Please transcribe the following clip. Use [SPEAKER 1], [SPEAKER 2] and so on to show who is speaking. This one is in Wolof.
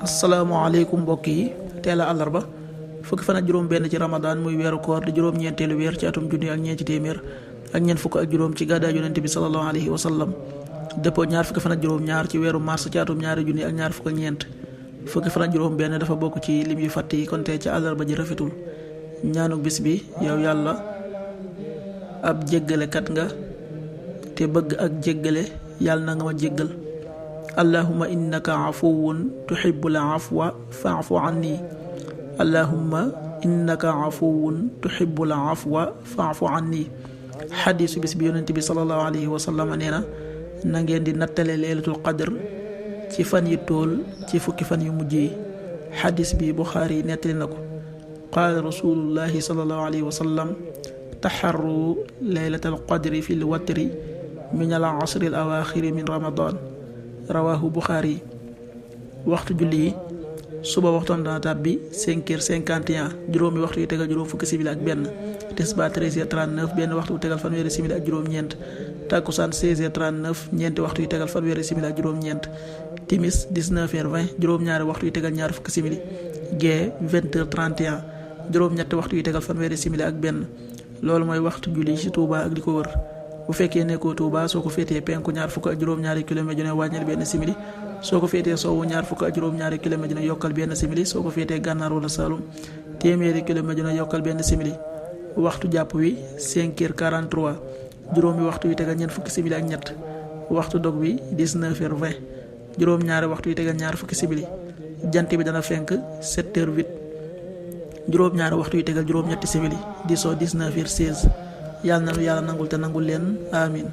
[SPEAKER 1] asalaamaaleykum mbokk yi teel a àllarba fukki fan ak juróom benn ci ramadan muy weeru koor di juróom-ñeenteelu weer ci atum junni ak ñeenti téeméer ak ñeent fukk ak juróom ci gàddaay yonent bi sallallahu alayhi wa sallam dëppoo ñaar fukki fan ak juróom ñaar ci weeru mars ci atum ñaari junni ak ñaar fukk ak ñeent fukki fan ak juróom benn dafa bokk ci lim yu fàtt yi kon tey ci àllarba ji rafetul ñaanu bis bi yow yàlla ab jéggalekat nga te bëgg ak jéggale yàlla na nga ma jéggal allahumma innaka afuwun tuhibbul afwa fa'fu anni allahumma innaka afuwun tuhibbul afwa fa'fu anni xadiisu bis bi yonent bi sallallahu alayhi wa sallam nee na ngeen di nattale leelatul qadr ci fan yi tool ci fukki fan yu mujj yi xadiis bi Buxaari nettali na ko qaala rasulullahi sallallahu alayhi wa sallam taxarru leelatal qadri fil watri min al asri al awaaxiri min ramadan rawaahu Buxaari waxtu julli yi suba waxtoon dana tàbbi 5h51 juróomi waxtu yu tegal juróom fukki simili ak benn tisbaar 13h39 benn waxtu yu tegal fanweeri simili ak juróom-ñeent takkusaan 16h39 ñeenti waxtu yu tegal fanweeri simili ak juróom-ñeent timis 19h20 juróom-ñaari waxtu yu tegal ñaar fukki simili gee 20h31 juróom-ñetti waxtu yu tegal fanweeri simili ak benn loolu mooy waxtu julli ci Tuuba ak li ko wër. bu fekkee nekkoo Tuuba soo ko féetee penku ñaar fukk ak juróom-ñaari kilomètre dina wàññil benn simili soo ko féetee sowwu ñaar fukk ak juróom-ñaari kilomètre dina yokkal benn simili soo ko féetee gànnaar wala Saalum téeméeri kilomètre dina yokkal benn simili waxtu jàpp wi 5h43 juróomi waxtu yu tegal ñeent fukki simili ak ñett waxtu dog wi 19h20 juróom-ñaari waxtu yu tegal ñaar fukki simili jant bi dana fenk 7h08 juróom-ñaari waxtu yu tegal juróom-ñetti simili di soo 19h16 yàlla na nu yàlla nangul te nangul leen amin